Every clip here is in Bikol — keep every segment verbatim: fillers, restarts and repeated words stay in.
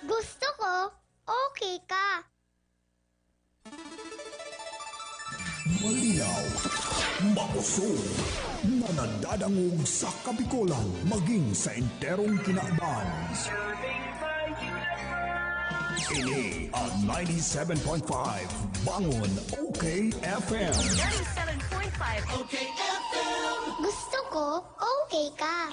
Gusto ko, okay ka. Malinaw, makusog, na nadadangog sa Kabikolan maging sa enterong kinaban. Ini ang ninety-seven point five Bangon O K F M. Ninety-seven point five O K F M. Gusto ko, okay ka.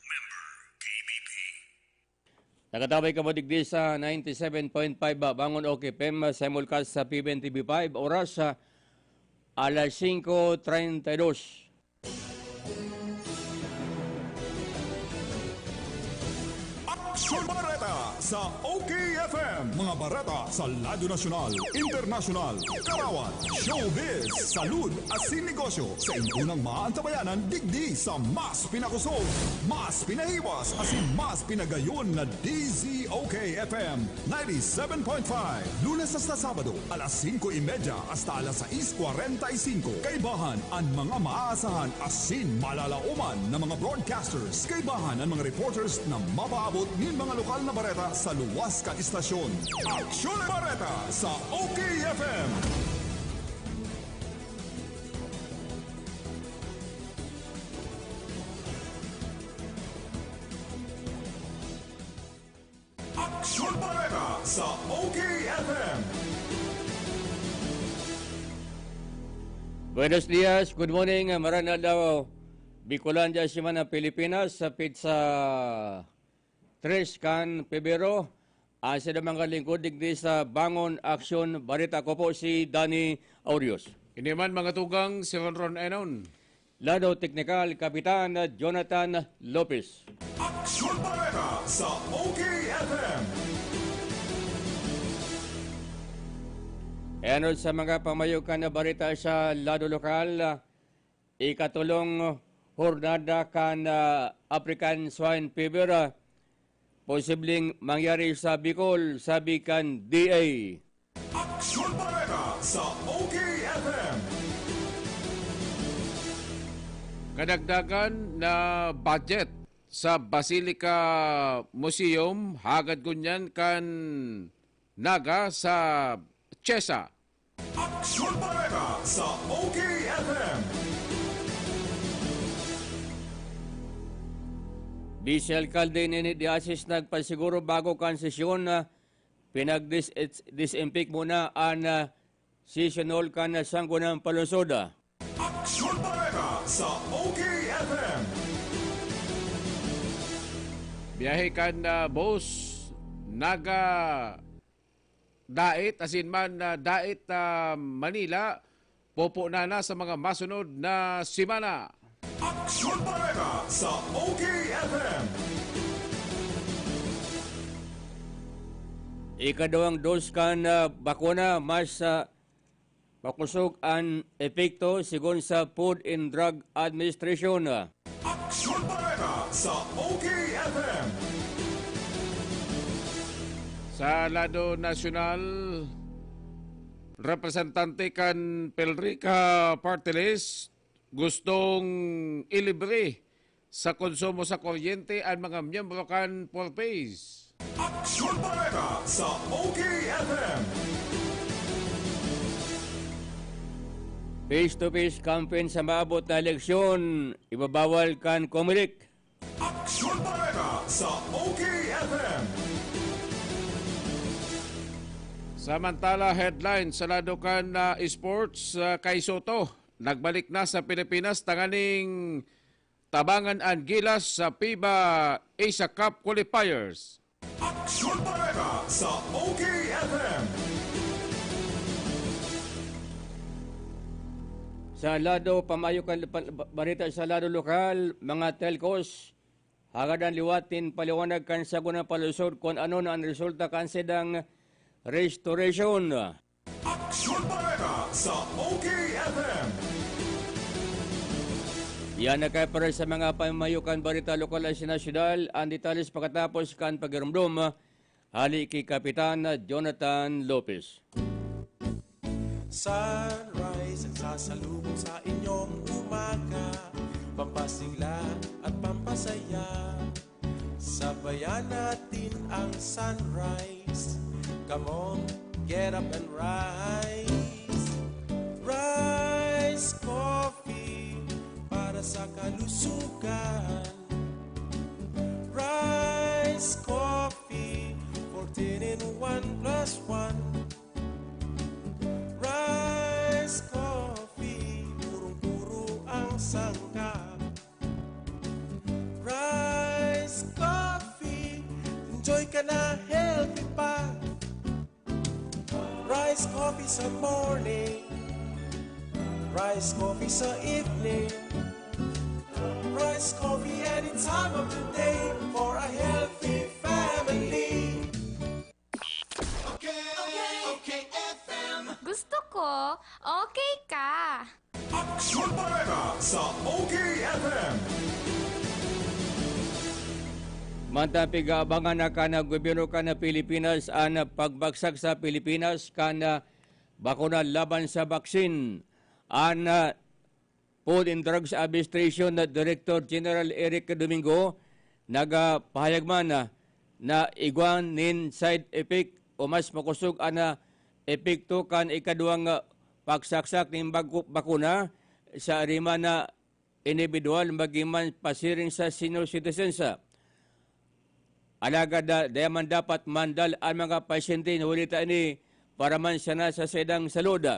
Nakatabay kamo digdi sa ninety-seven point five Bangon O K F M, simulcast sa P B N T V five, oras sa alas singko treinta y dos. Aksyon Bareta sa O K F M. Mga bareta sa lado nasyonal, internasyonal, karawan, showbiz, salud, asin negosyo, sainda nang maantabayanan digdi sa mas pinakusog, mas pinahiwas, asin mas pinagayon na D Z O K F M ninety-seven point five. Lunes hasta Sabado, alas singko y media hasta alas sais kwarenta y singko. Kaibahan an mga maaasahan asin malalaoman na mga broadcasters. Kaibahan an mga reporters na mapaabot nin mga lokal na bareta sa luwas kan istasyon. Aksyon Bareta sa O K F M. Aksyon Bareta sa O K F M. Buenos dias, good morning, maray na aldaw, Bicolandia, Semana, Pilipinas, sa petsa tres kan Pebrero. Ang sa damang kalingkod digdi sa Bangon Aksyon Bareta, ako po si Danny Aurios. Ini man, mga tugang, si Ronron Enon. Lado teknikal, Kapitan Jonathan Lopez. Aksyon Bareta sa O K F M. Enot sa mga pamayo kan bareta sa lado lokal, ikatolong hornada kan, ah, African Swine Fever, ah, posibleng mangyari sa Bicol, sabi kan D A. Aksyon Bareta sa O K F M. Kadagdagan na budget sa Basilica Museum, hagad ngunyan kan Naga sa CHESA. Aksyon Bareta sa O K F M. Vice Alkalde Nene de Asis nagpasiguro bago kan sesyon na pinag-dis-, disinfect muna an, ah, session hall kan Sangguniang Panlungsod. Aksyon Bareta sa O K F M. Biyahe kan, ah, Boss Naga Dait, asin man, ah, Dait, ah, Manila, pupunan na sa mga masunod na semana. Aksyon Bareta sa O K F M. Ikaduwang dos kan, ah, bakuna, mas, ah, makosog an epekto, sigon sa Food and Drug Administration. Aksyon Bareta sa O K F M. Sa lado nasyonal, representante kan PELRICA Party List gustong ilibre sa konsumo sa kuryente an mga miyembro kan Four Ps. Aksyon Bareta sa O K F M. Face-to-face campaign sa maabot na eleksyon, ibabawal kan Comelec. Aksyon Bareta sa O K F M. Samantala, headline sa lado kan, ah, sports, ah, Kai Sotto nagbalik na sa Pilipinas tanganing tabangan an Gilas sa FIBA Asia Cup Qualifiers. Aksyon Bareta sa O K F M. Sa lado pamayo kan pa-, ba-, bareta sa lado lokal, mga telcos, hagad an liwat nin paliwanag kan Sangguniang Panlungsod kun ano na an resulta kan saindang restoration. Aksyon Bareta sa O K F M. Yan na kaya para sa mga pamayo kan bareta lokal asin nasyonal. Ang detalles pakatapos kan pagirumdom, hali ki Kapitan Jonathan Lopez. Sunrise ang sasalubong sa inyong umaga, pampasigla at pampasaya. Sabayan natin ang sunrise. Come on, get up and rise. Rise Coffee para sa kalusugan. Rise Coffee, fourteen in one plus one. Rise Coffee, purong-puro ang sangkap. Rise Coffee, enjoy ka na, healthy pa. Rise Coffee sa morning, Rise Coffee sa evening, Rise Coffee any time of the day for a healthy family. Okay, okay, okay, F M. Gusto ko, okay ka. Aksyon Bareta sa O K F M. Mantang pig-aabangan na kan gobyerno kan Pilipinas an pagbagsak sa Pilipinas kan ah, bakuna laban sa baksin. An ah, Food and Drugs Administration na Director General Eric Domingo nagapahayag man ah, na igwa nin side effect o mas makosog an ah, epekto kan ikaduwang ah, pagsaksak nin bago- bakuna sa arima na individual magin man pasiring sa senior citizens. Alagad ah, dai man dapat mandal an mga pasyente huli ta ini para man sana sa saindang salud.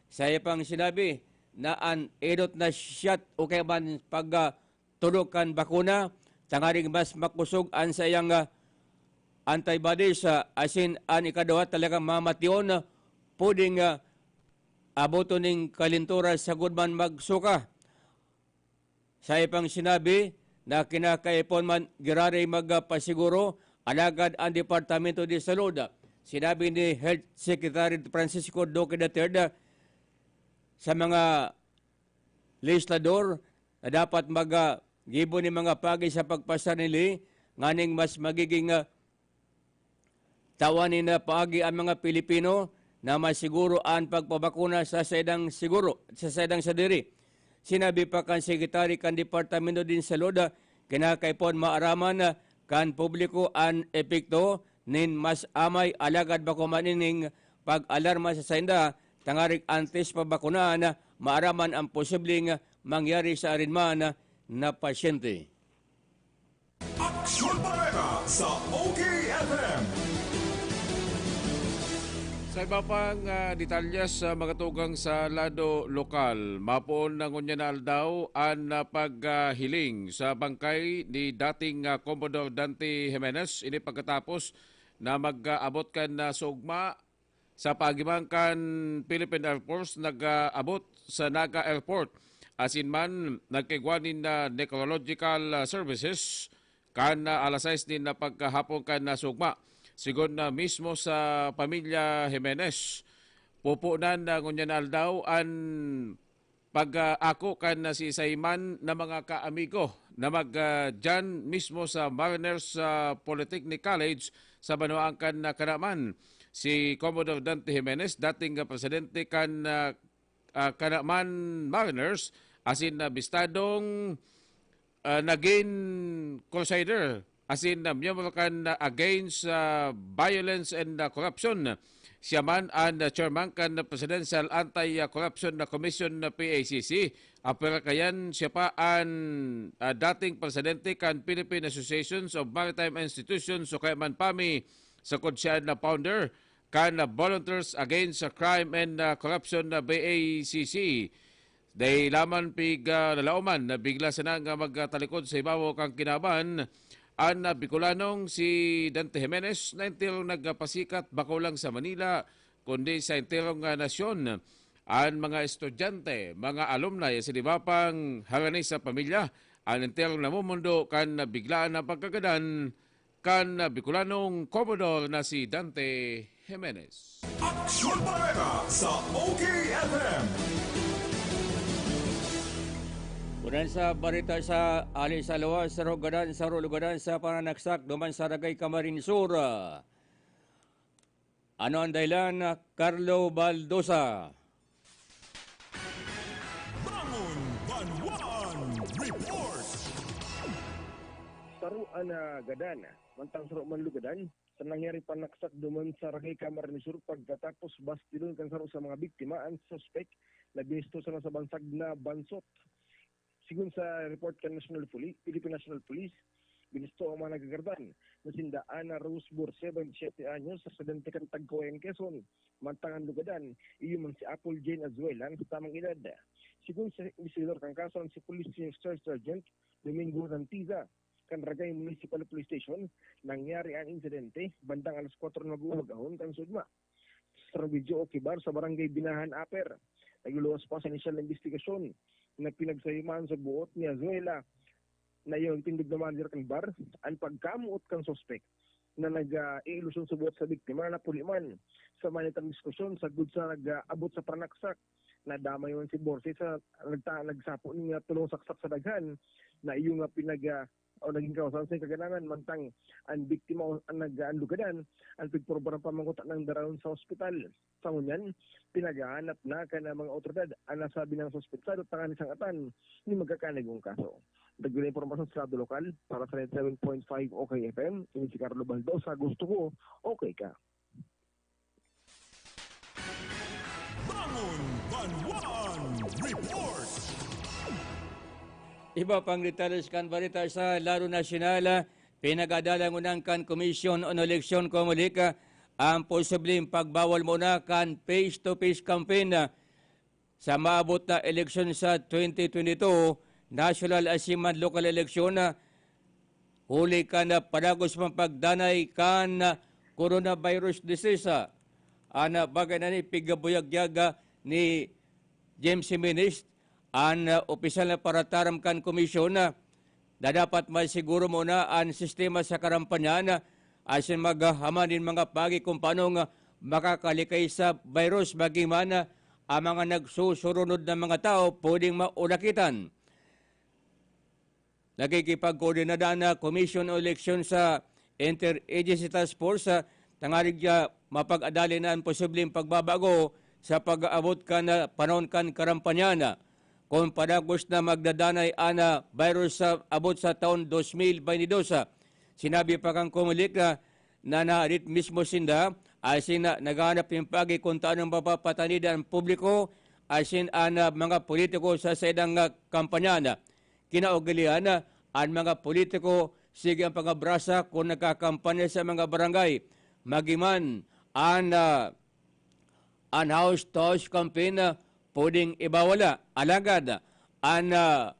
Sa iya pang sinabi na an enot na shot o kaya man pagtulog kan bakuna tanganing mas makosog an saiyang ah, antibodies ah, asin an ikaduha talagang mamation pwedeng ah, aboton ning kalintura sagud man magsuka. Sa iya pang sinabi na kinakaipon man giraray magpasiguro, alagad an Departamento de Salud, sinabi ni Health Secretary Francisco Duque the third sa mga legislador na dapat maggibo nin mga paagi sa pagpasarili nganing mas magiging ah, tawan nin ah, paagi ang mga Pilipino na masiguro an pagpabakuna sa saindang siguro sa saindang sadiri. Sinabi pa kan Sekretary kan Departamento din Salud, ah, kinakaipon maaraman ah, kan publiko an epekto nin mas amay alagad bako man ining pag-alarma sa sainda tangarig antes pa bakunahan, ah, maaraman ang posibleng ah, mangyari sa arin man ah, na pasyente. Aksyon Bareta sa O K F M. Sa iba pang ah, detalye sa mga tugang sa lado lokal, mapoon na ngunyan na aldaw an ah, paghiling sa bangkay ni dating ah, Commodore Dante Jimenez. Ini pagkatapos na mag-abot kan ah, sugma sa pagiman kan Philippine Air Force nag-abot sa Naga Airport. Asin man, nagkaigwa nin ah, necrological ah, services kan ah, alas sais nin ah, pagkahapon kan ah, sugma. Sigon na mismo sa pamilya Jimenez, pupunan na ngunyan na aldaw an pag-ako kan ah, siisay man na mga kaamigo na mag ah, dyan mismo sa Mariners ah, Polytechnic College sa banwaan kan ah, Kanaman. Si Commodore Dante Jimenez, dating ah, presidente kan ah, ah, Kanaman Mariners, asin na bistadong ah, naging crusader, asin na miyembro kan ah, Against ah, Violence and ah, Corruption. Siya man an ah, chairman kan Presidential Anti-Corruption na Commission na P A C C. Apwera kayan, siya pa an ah, dating presidente kan Philippine Associations of Maritime Institutions o kaya man pami, sukod siya na founder kan ah, Volunteers Against ah, Crime and ah, Corruption na B A C C. Dai laman pig ah, lalaoman na bigla sana nga magtalikod sa ibabaw kan kinaban an ah, Bicolanong si Dante Jimenez na entero nagpasikat bako lang sa Manila, kundi sa enterong ah, nasyon. An mga estudyante, mga alumni, asin iba pang harani sa pamilya, an enterong namumundo kan biglaan na pagkagadan kan Bicolanong Commodore na si Dante Jimenez. Aksyon Bareta sa O K F M. Unan sa bareta sa ali sa luwas, sa Rogadan, sa Rulugadan, sa pananaksak, duman sa Dagay, Camarines Sur. Ano ang dahilan, Carlo Baldosa? Bangon Banwan Report. Karon An, ah, gadan, mantang saro man lugadan, sa nangyari panaksak duman sa Rangay Camarines Sur pagkatapos bastilon kan saro sa mga biktima ang suspek na binusto sa nasa bansag na bansot. Sigon sa report kan National Police, Philippine National Police, binusto ang mga nagagardan na sinda Ana Rose Borse, twenty-seven anyos, residente kan Tagkawayan, Quezon. Mantang an lugadan, iyo man si Apple Jane Azuela na sa tamang edad. Sigon sa investigador kan kaso, an si Police Senior Staff Sergeant Domingo Rantiza, kan Ragay Municipal Police Station, nangyari an insidente bandang alas kwatro na mag-uumagahon kan sugma. Sa San Ovidio, Oquibar, sa Barangay Binahan, Aper. Nagluluwas pa sa inisyal na investigasyon na pinagsayuman sa buot ni Azuela na iyo ang tindog na manager kan bar, an pagkamoot kan suspek na nag-iilusyon sa buot sa biktima na puli man. Sa manitang diskusyon, sagkod sa nag-abot sa panaksak, nadamay man si Borse sa nagta-, nagsapo ning, ah, tulong saksak sa daghan na iyo nga pinag-, ah, o naging kawsan sa kagananan, mantang an biktima o an nag-, an lugadan, an pigpurbaran pa man kuta nang darayon sa ospital. Sa ngunyan, pinaghahanap na kan mga otoridad an nasabi na suspetsado tanganing sangatan nin magkakanigong kaso. Nagdala impormasyon sa Estado Lokal para sa ninety-seven point five O K F M, ini si Carlo Baldosa, gusto ko, okay ka. Bangon Banwaan Report! Iba pang detalles kan balita sa lado nasyonal, pinag-adalan ngunyan kan Commission on Election, Comelec, ang posibleng pagbawal muna kan face-to-face campaign sa maabot na eleksyon sa twenty twenty-two national asin man lokal eleksyon, huli kan padagos man pagdanay kan coronavirus disease. An bagay na ini pigbuyagyag ni James Jimenez, an opisyal na parataram kan komisyon, na dapat masiguro muna an sistema sa karampanyan asin maghahaman nin mga paagi kung paanong makakalikay sa virus, maging man ang mga nagsusurunod na mga tawo pwedeng maulakitan. Nakikipagkoordinada na Commission o Eleksyon sa Interagency Task Force, ah, tanganing, ah, mapag-adali na an posibleng pagbabago sa pag-aabot kan, ah, panahon kan karampanyan. Kun padagos na magdadanay an, ah, virus sa abot sa taon dos mil baynte dos, ah, sinabi pa kan Comelec, ah, na naadit mismo sinda, asin na naghahanap nin paagi kun taanong mapapatanid an publiko asin an, ah, mga politiko sa saindang, ah, kampanya. Kinaugalian, ah, an mga politiko sige an pangabrasa kun nagkakampanya sa mga barangay. Magin man an, ah, an house-to-house campaign, ah, pwedeng ibawala. Alagad, an, ah,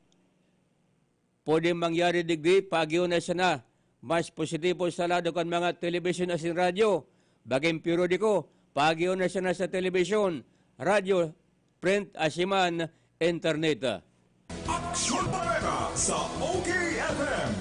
pwedeng mangyari digdi, paagihon na sana mas positibo sa lado kan mga telebisyon asin radyo. Magin periodiko, paagihon na sana sa telebisyon, radyo, print, asin man internet. Aksyon Bareta sa O K F M.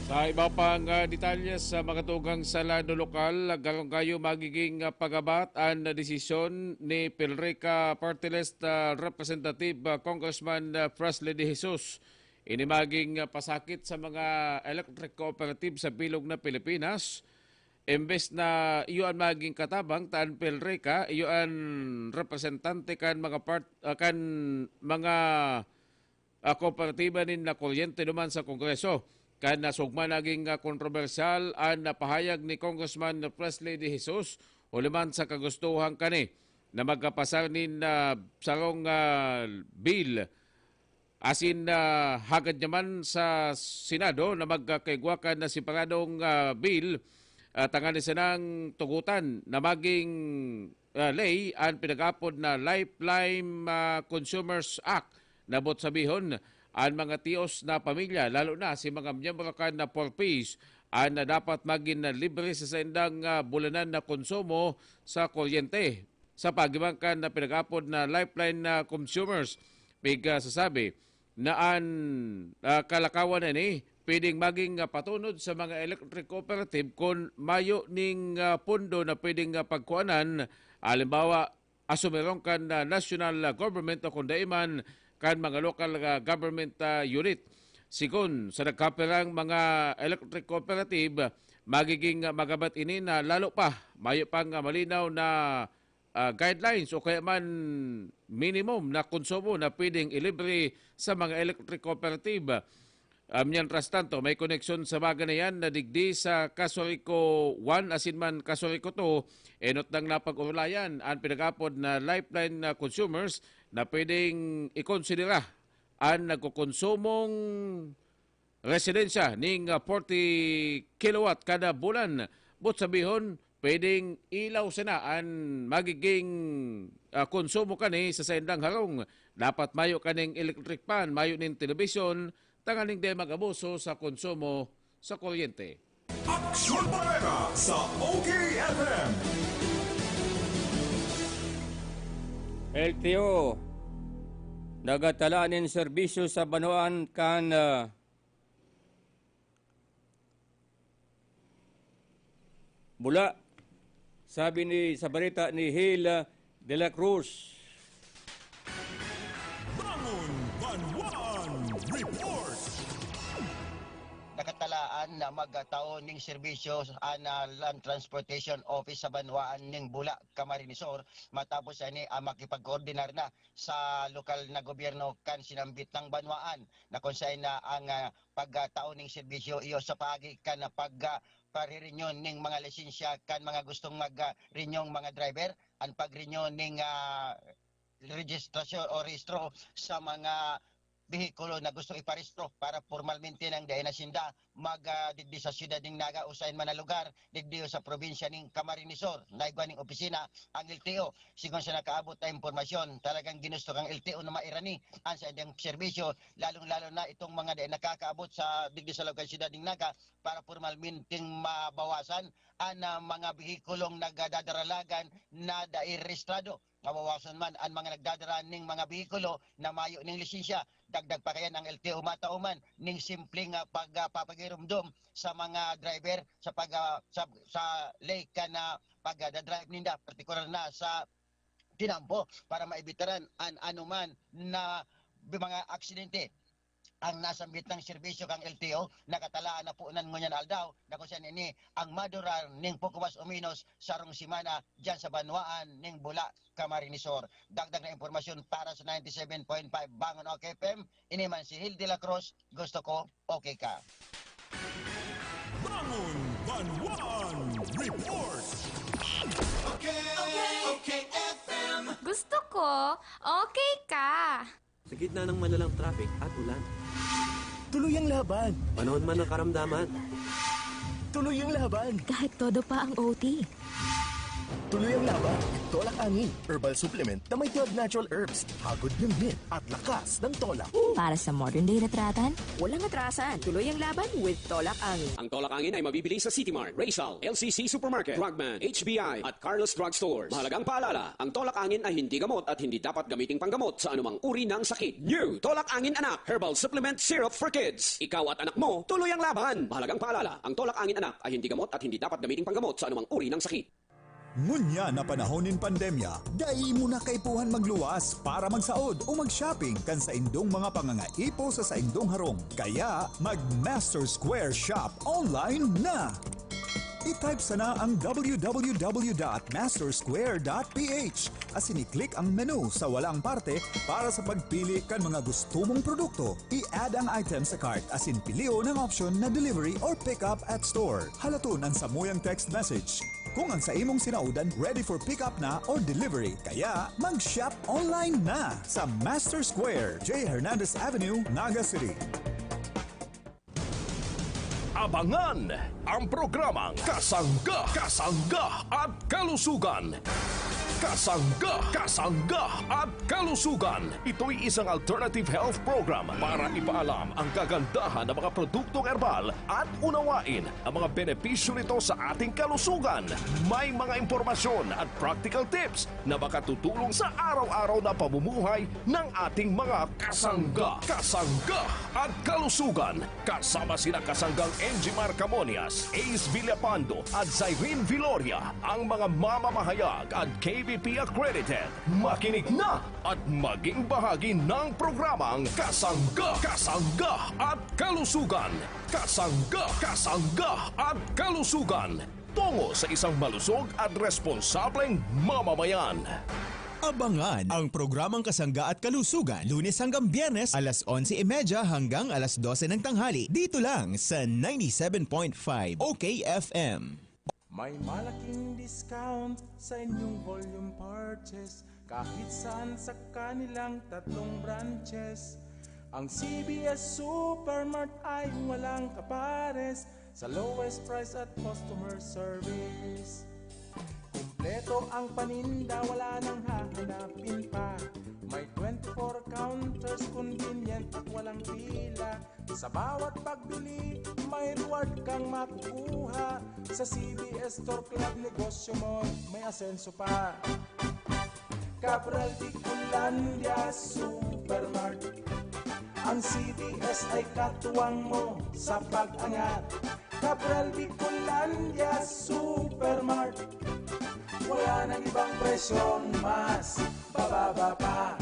Sa iba pang, ah, detalye sa mga tugang sa lado lokal, garong kayo magiging, ah, pagabat an desisyon ni Pilreca Party List, ah, Representative, ah, Congressman, ah, Fresly De Jesus. Ini maging, ah, pasakit sa mga electric cooperative sa bilog na Pilipinas. Imbes na iyo an maging katabang ta an Pilreca, iyo an representante kan mga part-, ah, kan mga, ah, kooperatiba nin na kuryente duman sa Kongreso. Kan nasugma naging, ah, kontrobersyal an napahayag ni Congressman Fresly De Jesus huli man sa kagustuhan kani na magkapasar nin, ah, sarong, ah, bill. Asin, ah, hagad niya man sa Senado na magkaigwa kan separadong, ah, bill, ah, tanganing sanang tugotan na maging, ah, ley an pinag-aapod na Lifeline, ah, Consumers Act. Nabot sabihon, an mga tios na pamilya, lalo na si mga miyembro kan na Four Ps, an dapat magin libre sa saindang, ah, bulanan na konsumo sa kuryente. Sa pagiban kan na pinag-aapod na Lifeline na Consumers, pigsasabi na an, ah, kalakawan na ini pwedeng maging, ah, patunod sa mga electric cooperative kun mayo ning, ah, pondo na pwedeng, ah, pagkuanan, halimbawa, asumirong kan, ah, national, ah, government o kun dai man kan mga local, ah, government, ah, unit. Sigon sa nagkapirang mga electric cooperative, magiging, ah, magabat ini na lalo pa mayo pang, ah, malinaw na, ah, guidelines o kaya man minimum na konsumo na pwedeng ilibre sa mga electric cooperative. Ah, mientras tanto, may koneksyon sa bagay na yan na digdi sa Casuarico one asin man Casuarico two, enot nang napag-orolayan an pinag-apod na lifeline na consumers na pwedeng ikonsidera an nagkokonsumong residensya ning, ah, forty kilowatt kada bulan. But sabihon, pwedeng ilaw sana an magiging, ah, konsumo kani sa saindang harong. Dapat mayo kaning electric fan, mayo nin telebisyon, tanganing di mag-abuso sa konsumo sa kuryente. Aksyon Bareta sa O K F M. L T O, nagatala nin serbisyo sa banwaan kan, ah, Bula. Sabi ni, sa bareta ni Hil, ah, de la Cruz. Bangon Banwaan Report. Nakatalaan na magtao ning serbisyo an, ah, Land Transportation Office sa banwaan ning Bula, Camarines Sur, matapos ani ang makipagkoordinar na sa lokal na gobyerno kan sinambit na banwaan, na kung saen na ang, ah, pagtao ning serbisyo iyo sa paagi kan pag, ah, pagre-renew ning mga lisensya kan mga gustong mag, ah, renew mga driver, ang pag-renew ning, ah, registrasyon o rehistro sa mga behikulo na gustong iparehistro para pormalmente nang dai na sinda mag, ah, digdi sa siyudad ning Naga o saen man na lugar, digdi sa probinsya ning Camarines Sur. Naigwa ning opisina ang L T O. Sigon sa nakaabot na impormasyon, talagang ginusto kang L T O na mairani ang saindang serbisyo, lalong-lalo na itong mga dai nakakaabot sa digdi sa lugar siyudad ning Naga para pormalmenteng mabawasan ang, ah, mga behikulong nagdadaralagan na dai rehistrado. Mabawasan man an mga nagdadara ning mga behikulo na mayo ning lisensya. Dagdag pa kayan, ang L T O matao man ning simpleng, ah, pag, ah, papagirumdom sa mga driver sa pag, ah, sa, sa lay kan, ah, pagdadrive ninda, partikular na sa tinampo, para maibitaran an anuman na mga aksidente. Ang nasambit na serbisyo kan L T O, nakatalaan na po nan ngunyan aldaw, na kung saan ini ang madurar ning poco mas o menos sarong semana diyan sa banwaan ning Bula, Camarines Sur. Dagdag na impormasyon para sa ninety-seven point five Bangon O K F M, ini man si Hil de la Cruz, gusto ko, okay ka. Bangon Banwaan Report. Okay, okay, okay, F M. Gusto ko, okay ka. Sa gitna ng malalang traffic at ulan. Tuloy ang laban. Panahon man ng karamdaman. Tuloy ang laban. Kahit todo pa ang O T. Tuloy ang laban. Tolak Angin, herbal supplement na may twelve natural herbs. Hagod ng hit at lakas ng tolak. Para sa modern day na tratan, walang atrasan. Tuloy ang laban with Tolak Angin. Ang Tolak Angin ay mabibili sa City Mart, Rizal, L C C Supermarket, Drugman, H B I, at Carlos Drug Stores. Mahalagang paalala, ang Tolak Angin ay hindi gamot at hindi dapat gamiting panggamot sa anumang uri ng sakit. New Tolak Angin Anak Herbal Supplement Syrup for Kids. Ikaw at anak mo, tuloy ang laban. Mahalagang paalala, ang Tolak Angin Anak ay hindi gamot at hindi dapat gamiting panggamot sa anumang uri ng sakit. Ngunyan na panahon nin pandemya, dai mo na kaipuhan magluwas para magsaod o mag-shopping kan saindong mga pangangaipo sa saindong harong. Kaya, mag-Master Square Shop online na! I-type sana ang w w w dot master square dot p h asin i-click ang menu sa walang parte para sa pagpili kan mga gusto mong produkto. I-add ang item sa cart asin pilion ang option na delivery or pick up at store. Halaton ang samuyang text message kung ang sa imong sinaodan ready for pick up na or delivery. Kaya, mag-shop online na sa Master Square, J Hernandez Avenue, Naga City. Abangan ang programang Kasangga, Kasangga at Kalusugan. Kasangga, Kasangga at Kalusugan. Ito'y isang alternative health program para ipaalam ang kagandahan ng mga produktong herbal at unawain ang mga benepisyo nito sa ating kalusugan. May mga impormasyon at practical tips na makatutulong sa araw-araw na pamumuhay ng ating mga kasangga, kasangga at kalusugan. Kasama sina kasanggang N G Marcamonias, Ace Villapando at Cyrene Viloria, ang mga mamamahayag at K B P accredited. Makinig na at maging bahagi ng programang Kasangga, Kasangga at Kalusugan. Kasangga, Kasangga at Kalusugan. Tungo sa isang malusog at responsableng mamamayan. Abangan ang programang Kasangga at Kalusugan, Lunes hanggang Biyernes, alas onse y media hanggang alas dose ng tanghali, dito lang sa ninety-seven point five O K F M. May malaking discount sa inyong volume purchase kahit saan sa kanilang tatlong branches. Ang C B S Supermart ay walang kapares sa lowest price at customer service. Kumpleto ang paninda, wala nang hahanapin pa. May twenty-four counters, convenient at walang pila. Sa bawat pagbili, may reward kang makukuha. Sa C B S Store Club, negosyo mo may asenso pa. Cabral Bicolandia Supermart. Ang C B S ay katuwang mo sa pag-angat. Cabral Bicolandia Supermart. Wala nang ibang presyong mas bababa pa.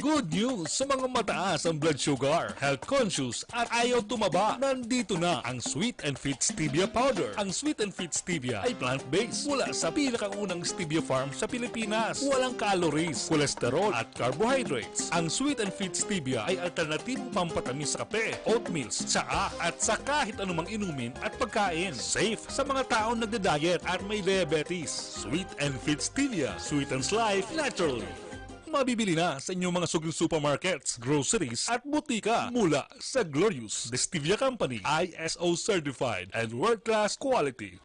Good news sa mga mataas ang blood sugar, health conscious, at ayaw tumaba. Nandito na ang Sweet and Fit Stevia Powder. Ang Sweet and Fit Stevia ay plant-based, mula sa pinakaunang stevia farm sa Pilipinas. Walang calories, cholesterol, at carbohydrates. Ang Sweet and Fit Stevia ay alternatibong pampatamis sa kape, oatmeal, tsaa, at sa kahit anumang inumin at pagkain. Safe sa mga taong nagda-diet at may diabetes. Sweet and Fit Stevia sweetens life naturally. Mabibili na sa inyong mga suging supermarkets, groceries, at butika mula sa Glorious, the Stevia Company, I S O certified and world-class quality.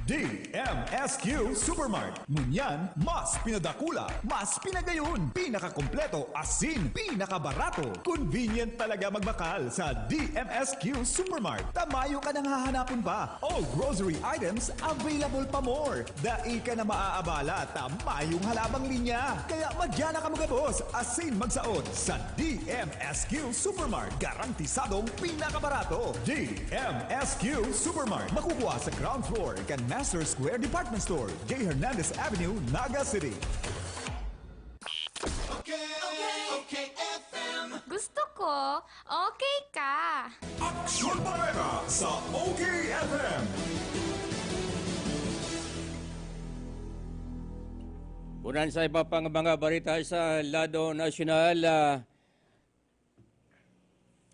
D M S Q Supermart. Ngunyan, mas pinadakula, mas pinagayon, pinakakompleto, asin pinakabarato. Convenient talaga magbakal sa D M S Q Supermart. Tamayo ka nang hahanapon pa. All grocery items available pa more. Dai ka na maaabala ta mayong halabang linya. Kaya madya na kamo gabos asin magsaot sa D M S Q Supermart. Garantisadong pinakabarato. D M S Q Supermart. Makukuha sa ground floor kan Master Square Department Store, J Hernandez Avenue, Naga City. Okay, okay, F M. Gusto ko, okay ka. Aksyon Bareta sa O K F M. Punan sa iba pang mga balita sa lado nasyonal, ah,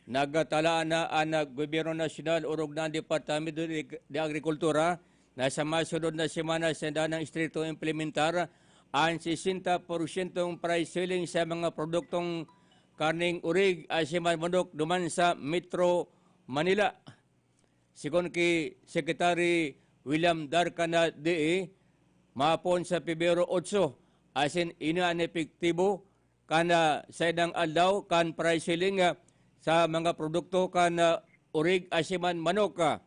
nagtalaan na an, ah, Gobyerno Nasyonal orog na an Departamento de, de Agrikultura na sa masunod na semana sinda nang estrikto implementar an sesenta porsyentong price ceiling sa mga produktong karneng urig asin man manok duman sa Metro Manila. Sigon ki Secretary William Darcana D E, maapon sa Pebrero otso, asin ini an epektibo kan, ah, saindang aldaw kan price ceiling, ah, sa mga produkto kan, ah, urig asin man manok, ah.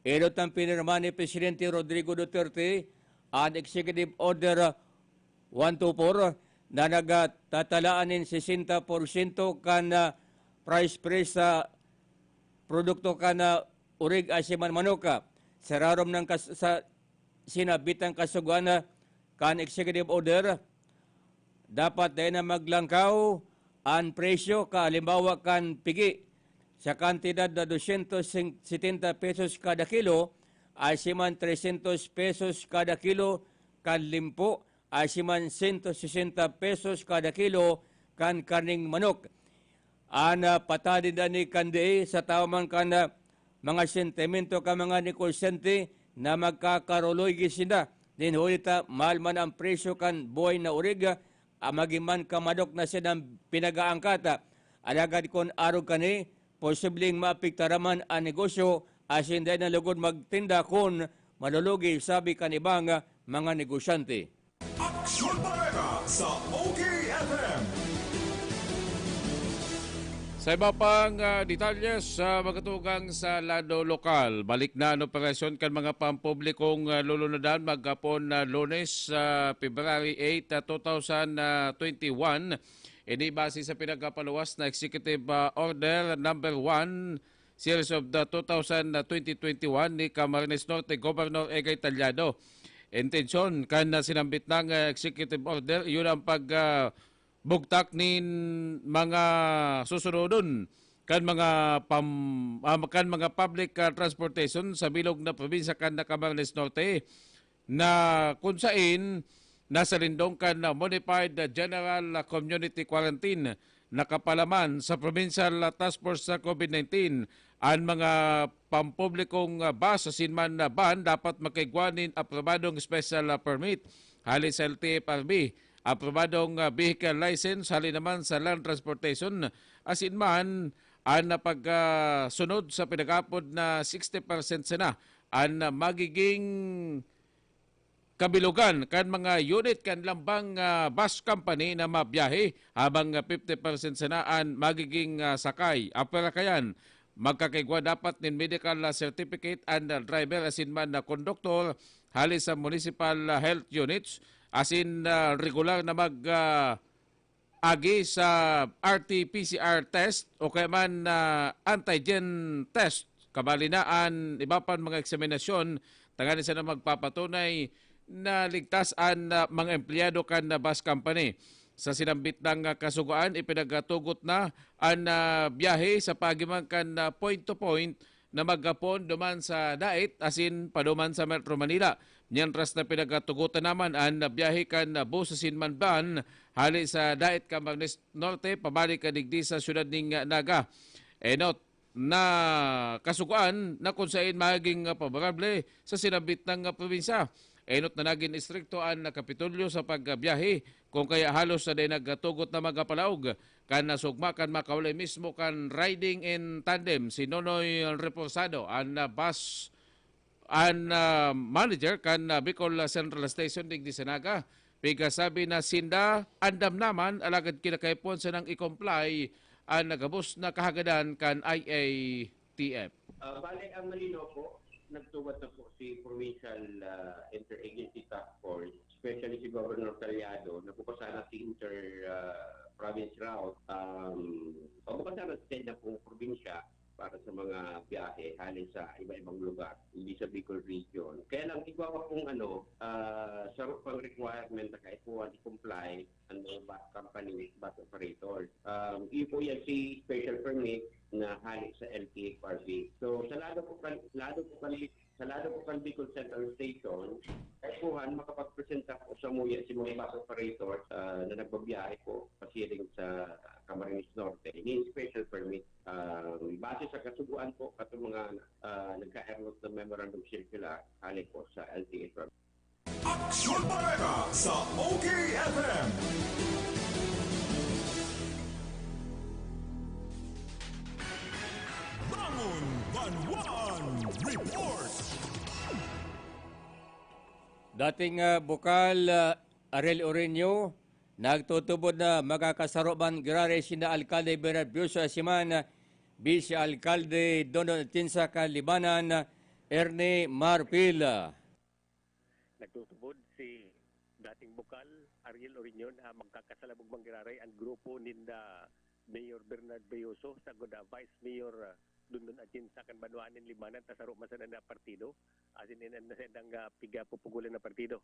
Enot nang pinirma ni Presidente Rodrigo Duterte an Executive Order one two four na nagtatalaan nin sesenta porsyento kan, ah, price freeze sa produkto kan, ah, urig asin man manok, ah. Sa rarom nang kas-, sa sinabitang kasugoan, ah, kan executive order, dapat dai na maglangkaw an presyo, kahalimbawa, kan pigi sa kantidad na dosyentos setenta pesos kada kilo, asin man tresyentos pesos kada kilo kan limpo, asin man sento sesenta pesos kada kilo kan karneng manok. An, ah, patadid ani kan D A sa tawo man kan, ah, mga sentimento kan mga negosyante na magkakarulugi sinda nin huli ta mahal man an presyo kan buhay na urig, ah, magin man kan manok na sindang pinag-aangkat. Alagad kun arog kani, posibleng maapektaran man an negosyo asin dai na lugod magtinda kun malulugi, sabi kan ibang, ah, mga negosyante. Aksyon Bareta sa O K F M. Sa iba pang, ah, detalye sa mga tugang sa lado lokal, balik na an operasyon kan mga pampublikong, ah, lulunadan maghapon na Lunes, sa February eight, ah, two thousand twenty-one. Ini base sa pinagkapaluwas na Executive, ah, Order number one, series of the two thousand twenty-twenty-one ni Camarines Norte Governor Egay Talyado. Intensyon kan, ah, sinambit nang, ah, executive order, iyon ang pag, ah, bugtak nin mga susunodon kan mga pam-, ah, kan mga public, ah, transportation sa bilog na probinsya kan Camarines Norte. na kun sain nasa lindong kan Modified General Community Quarantine nakapalaman sa Provincial Task Force sa COVID nineteen. An mga pampublikong bus asin man van dapat makaigwa nin aprobadong special permit hali sa L T F R B, aprobadong vehicle license hali naman sa Land Transportation, asin man an pagkasunod sa pinag-apod na sixty percent sana an magiging kabilogan kan mga unit kan lambang, ah, bus company na mabiyahe, habang, ah, fifty percent sana an magiging, ah, sakay. Apwera kayan, magkakaigwa dapat nin medical, ah, certificate an, ah, driver asin man na konduktor hali sa municipal, ah, health units asin, ah, regular na mag, ah, agi sa R T P C R test o kaya man na antigen test. Kabali na an iba pang mga eksaminasyon tanganing sana magpapatunay na ligtas an, ah, mga empleyado kan, ah, bus company. Sa sinambit na, ah, kasugoan, ipinagtugot na an, ah, biyahe sa paagi man kan, ah, point to point na maghapon duman sa Dait asin paduman sa Metro Manila. Mientras na pinagatugotan naman an biyahe kan bus asin man van hali sa Dait, Camarines Norte, pabalik ka digdi sa siyudad ning Naga. Enot na kasugoan na kung sain magiging paborable sa sinabit na probinsya. Enot na nagin istrikto an Kapitolyo sa pagbiyahe, kung kaya halos na din nagtugot na mga palaog kan nasugma kan makawalay mismo kan riding in tandem si Nonoy Reposado, an, ah, bus, an, ah, manager kan, ah, Bicol Central Station digdi sa Naga. Pigasabi na sinda andam naman, alagad kinakaipon sanang i-comply an nagabos na kahagadan kan I A T F. Ah, bale, ang malinaw po, nagtugot na po si Provincial, ah, Interagency Task Force, especially si Governor Callado, na bukas sana si inter, ah, province route, um, pabukas sana sa na pong probinsya para sa mga biyahe hali sa iba-ibang lugar, hindi sa Bicol Region. Kaya lang, igwawa pong ano, ah, sa pang requirement na kaipuhan i-comply ang mga bus company, bus operator. Um, iyo po yan si special permit na hali sa L T F R B. So, sa lado po kan, lado po kan, sa lado po kan Bicol Central Station, kaipuhan makapagpresenta po sa muya si mga bus operator, ah, na nagbabiyahe po pasiring sa Camarines Norte. Ini special permit. Um, base sa kasugoan po, katong mga, ah, nagka-error na memorandum circular, hali po sa L T F R B. Aksyon Bareta sa O K F M. Bangon Banwaan Report. Dating, ah, bukal, ah, Ariel Oreno, nagtutubod na magkakasaro man giraray sinda Alkalde Bernard Veloso asin man, ah, Vice Alkalde Dondon Atienza kan Libmanan, ah, Ernie Marfil. Nagtutubod si dating bukal Ariel Oreno na magkakasalabog man giraray an grupo ninda Mayor Bernard Veloso sagkod, ah, Vice Mayor, ah, Dondon Atienza kan banwaan nin Libmanan ta saro man sana na partido. Asin in an saindang, ah, pigapupugolan na partido.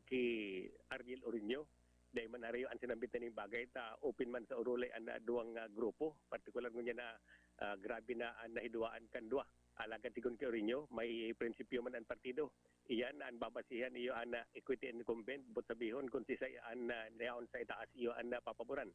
Ki Ariel Oreno, dai man arayo an sinambit na ning bagay ta open man sa orolay an, ah, duwang, ah, grupo, partikular ngunyan na, ah, grabe na an nahidwaan kan duwa. Alagad sigon ki Oreno, may prinsipyo man an partido. Iyan an babasihan iyo an, ah, equity incumbent, but sabihon kun sisay an, ah, yaon sa itaas iyo an, ah, papaboran.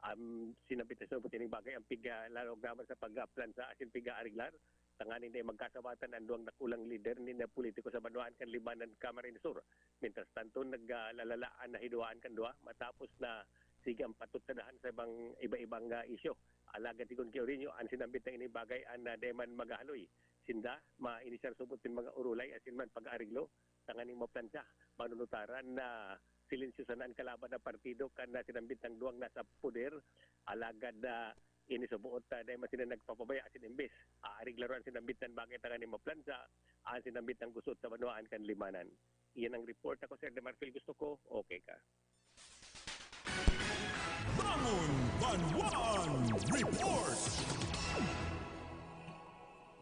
Am, sinambit na sinubot ining bagay ang piga, lalo naman sa pagplansa asin piga-ariglar. Tanganing dai magkasabatan an duwang dakulang lider nin politiko sa banwaan kan Libmanan, Camarines Sur. Mientras tanto, naglalala an nahidwaan kan duwa matapos na sige ang patot sa dahan sa ibang iba-ibang, ah, isyu. Alagad sigon ki Oreno, an sinambit na ining bagay an, ah, dai man maghahaloy. Sinda, mainisyar subot nin mga orolay asin man pag-areglo tanganing maplansa. Manunutaran na silensyo sana an kalaban na partido kan, ah, sinambit nang duwang nasa poder. Alagad, ah, ini sa buot, ah, dai man sila nagpapabaya asin imbes aareglaron an sinambit na bagay tanganing maplansa an sinambit nang gusot sa banwaan kan Libmanan. Iyan ang report. Ako si Erde Marfil, gusto ko okay ka. Bangon Banwaan Report.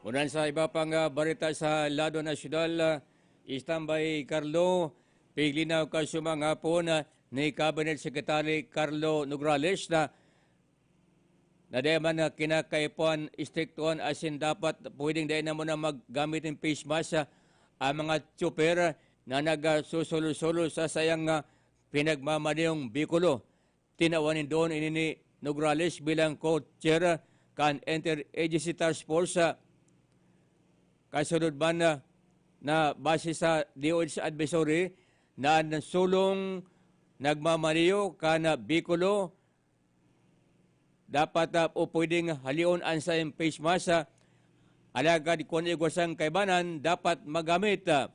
Unan sa iba pang, ah, bareta sa lado nasyonal, ah, Istambay Carlo, piglinaw ka sumang hapon, ah, ni Cabinet Secretary Carlo Nograles na na dai man, ah, kinakaipuhan istriktuhan asin dapat pwedeng dai na muna maggamit nin face mask, ah, ang mga tsuper na nagsusulo-sulo sa saiyang, ah, pinagmamaniyong behikulo. Tinawan nin duon ini ni Nograles bilang co-chair kan Interagency Task Force, ah, kasunod man, ah, na base sa D O H advisory na an sulong nagmamaneho kan, ah, behikulo dapat, ah, o pwedeng haleon an saiyang face mask, ah, alagad kun igwa siyang kaibanan, dapat magamit, ah.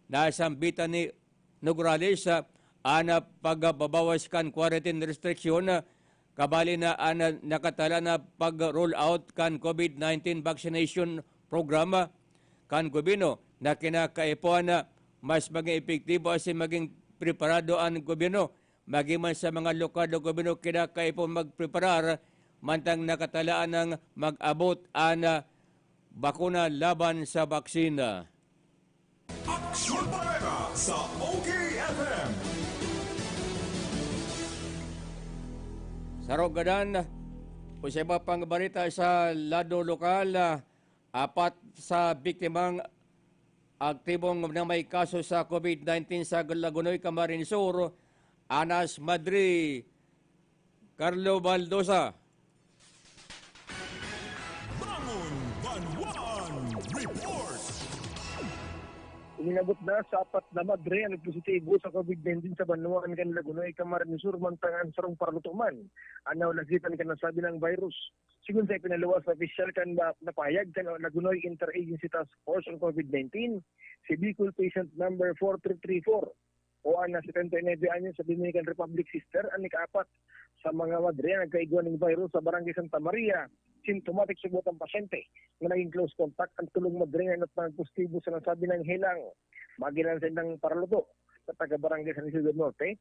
Nasambitan ni Nograles, ah, an, ah, pagbabawas kan quarantine restriction, ah, kabali na an, ah, nakatala na pag-roll out kan COVID nineteen vaccination program, ah, kan gobyerno na kinakaipuhan na mas maging epektibo asin maging preparado an gobyerno. Magin man sa mga lokal na gobyerno, kinakaipon magpreparar mantang nakatalaan nang mag-abot an, ah, bakuna laban sa baksin. Aksyon Bareta sa O K F M. Sa Rogadan, o sa iba pang bareta sa lado lokal, ah, apat sa biktimang aktibong na may kaso sa COVID nineteen sa Lagonoy, Camarines Sur, Anas Madre, Carlo Baldosa. Bangon Banwaan Report. Uminabot na sa apat na madre ang positibo sa COVID nineteen sa banwaan kan Lagonoy, Camarines Sur, mantang an sarong paraluto man an naulagitan kan nasabi nang virus. Sigon sa ipinaluwas na opisyal kan na-, napahayag kan Lagonoy Interagency Task Force on COVID nineteen, si Bicol Patient Number four three three four o an setenta y nuebe anyos sa Dominican Republic, sister, an ikaapat sa mga madre na nagkaigwa nin virus sa Barangay Santa Maria. Symptomatic subot ang pasyente na naging close contact ang tulong madre na nagpositibo sa nasabi nang helang. Maginan sa indang paraluto sa taga Barangay San Isidro Norte,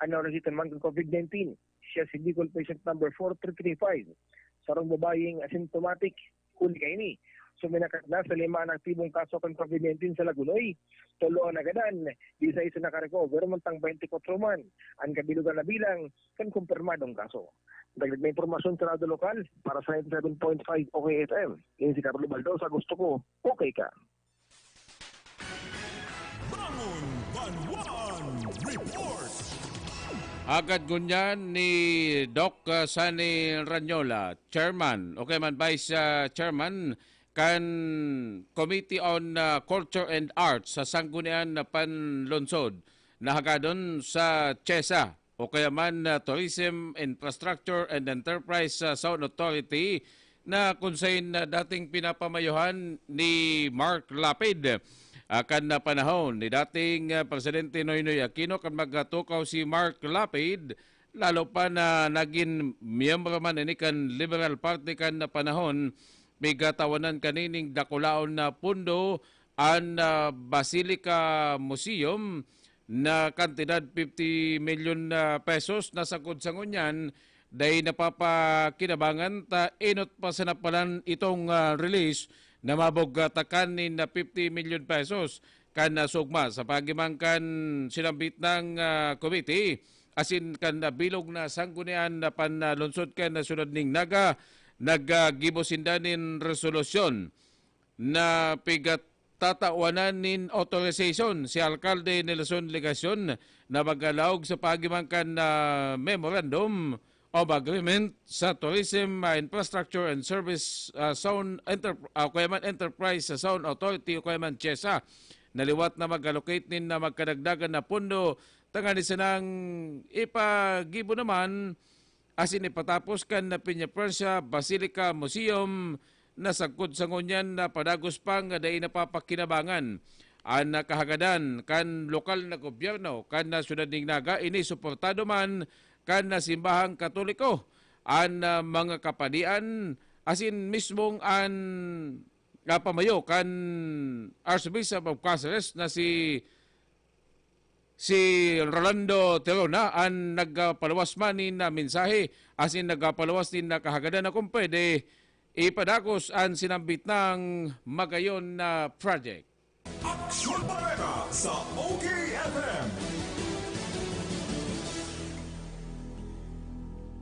an naulagitan man kan COVID nineteen. Siya si Bicol Patient Number four three three five, sarong babayeng asymptomatic. Huli kaini, suminakat na sa lima an aktibong kaso kan COVID nineteen sa Lagonoy. Tolo an nagadan, disais an nakarecover, mantang twenty-four man an kabilugan na bilang kan kumpirmadong kaso. Dagdag na impormasyon sa Radyo Lokal, para sa ninety-seven point five O K F M, ini si Carlo Baldosa, gusto ko, okay ka. Bangon Banwaan Report. Agad ngunyan ni Doc, uh, Sunny Ranyola, Chairman, o kaya man Vice, uh, Chairman kan Committee on, uh, Culture and Arts sa Sanggunian na Panlungsod na hagadon sa CHESA o kaya man, ah, Tourism, Infrastructure and Enterprise, ah, Zone Authority na kun sain, ah, dating pinapamayohan ni Mark Lapid, ah, kan, ah, panahon ni dating, ah, Presidente Noynoy Aquino. Kan magtukaw si Mark Lapid, lalo pa na nagin miyembro man ini kan Liberal Party kan, ah, panahon, pigatawanan kanining dakulaon na pondo an, ah, Basilica Museum na kantidad fifty milyon na pesos na sagkod sa ngunyan, dai napapakinabangan ta enot pa sana palan itong, ah, release na mabugatakan nin na fifty milyon pesos. Kan nasugma sa pagiman kan sinambit nang, ah, komite asin kan bilog na sanggunian na panlungsod kan syudad nin Naga, naggibo sinda nin resolusyon na pigtatawanan nin authorization si Alkalde Nelson Legacion na magalaog sa pagiman kan, ah, Memorandum of Agreement sa Tourism, ah, Infrastructure and Service, ah, Zone Enter-, ah, o kaya man Enterprise sa Zone Authority o kaya man CHESA, na liwat na mag-allocate nin na magkadagdagan na pondo tanganing sanang ipagibo naman asin ipatapos kan Peñafrancia Basilica Museum na sagkod sa ngunyan na padagos pang dai napapakinabangan an kahagadan kan lokal na gobyerno kan syudad nin Naga. Ini suportado man kan simbahang Katoliko, an, ah, mga kapadian, asin mismong an, ah, pamayo kan Archbishop of Caceres na si si Rolando Terona an nagpaluwas man nin, ah, mensahe asin nagpaluwas nin, ah, kahagadan na kung pwede ipadagos an sinambit nang magayon na project. Aksyon Bareta sa O K F M.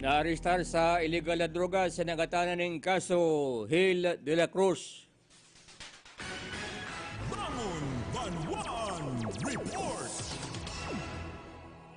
Naarestar sa iligal na droga sa nagatanan nin kaso, Hil de la Cruz. Bangon Banwaan Report.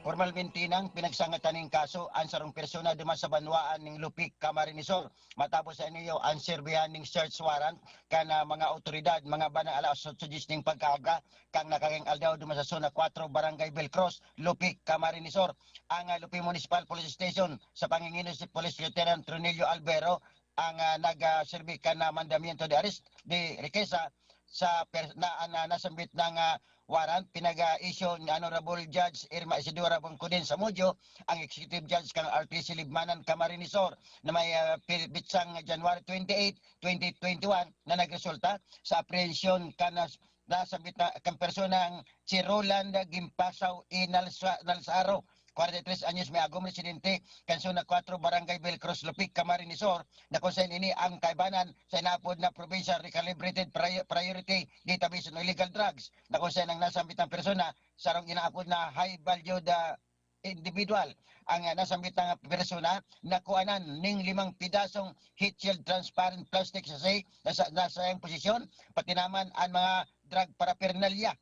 Formalmente nang pinagsangatan ning kaso an sarong persona duman sa banwaan ning Lupic, Camarines Sur. Matapos sa iniyo an serbihan ning search warrant kan ah, mga awtoridad, mga banang alas otso diyes ning pagkaaga, kan nakaging aldaw duman sa Zona kwatro, Barangay Belcros, Lupic, Camarines Sur. Ang ah, Lupic Municipal Police Station sa panginginos ni Police Lieutenant Tronilio Albero ang ah, nagserbi kan ah, mandamiento de arrest de requesa sa per, na, na nasambit ng ah, warrant pinag-issue ni Honorable Judge Irma Isidora Bongcodin Samudio, ang Executive Judge kang R T C Libmanan, Camarines Sur, na may ah, pi- pitsang January twenty-eight, twenty twenty-one na nagresulta sa apprehension kan nas- nasambit na kan personang si Roland Gimpasaw Inalsa, Nalsaro, forty-three anyos, may agom, residente kan Zona kwatro, Barangay Belcros, Lupic, Camarines Sur, na kung saan ini ang kaibanan sa inapod na Provincial Recalibrated Prior- Priority Database on Illegal Drugs, na kung saan ang nasambitang persona sarong inaapod na high valued ah, individual ang ah, nasambitang persona na kuanan ning limang pidasong heat shield transparent plastic sachet na sa nasayang posisyon, pati naman ang mga drug paraphernalia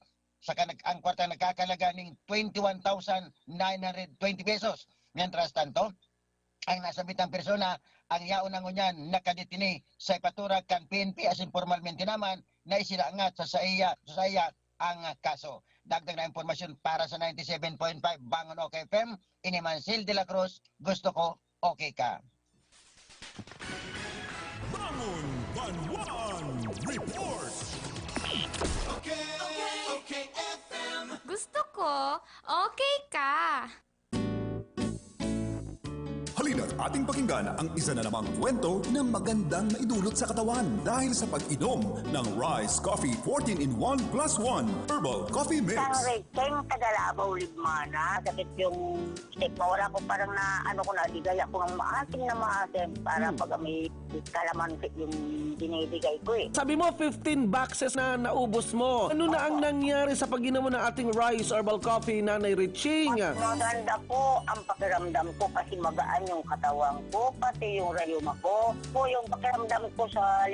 sa kanag ang kwarta nagkakalaga ning twenty-one thousand nine hundred twenty pesos. Mientras tanto, ang nasambitang persona ang yaon na ngunyan nakadetini sa ipaturag kan P N P asin pormalmente naman na isilangat sa saiya, sa saiya ang kaso. Dagdag na impormasyon para sa ninety-seven point five Bangon OK F M, ini man Sil de la Cruz, gusto ko okay ka. Bangon Banwaan Report. Okay, okay, F M. Gusto ko, okay ka. Halina't ating pakinggan ang isa na namang kwento na magandang maidulot sa katawan dahil sa pag-inom ng Rise Coffee fourteen in one plus one Herbal Coffee Mix. Sangre, keng kadalabaw libmana, sakit yung stick mo. Wala ko parang na, ano ko na, digaya ko ng maasim na maasim para pag may kalamansi yung binibigay ko eh. Sabi mo, fifteen boxes na naubos mo. Ano na ang nangyari sa pag-inom mo ng ating Rise Herbal Coffee, Nanay Riching? Maganda po ang pakiramdam ko kasi magaan yung katawan ko, pati yung rayuma ko. Po yung pakiramdam ko sa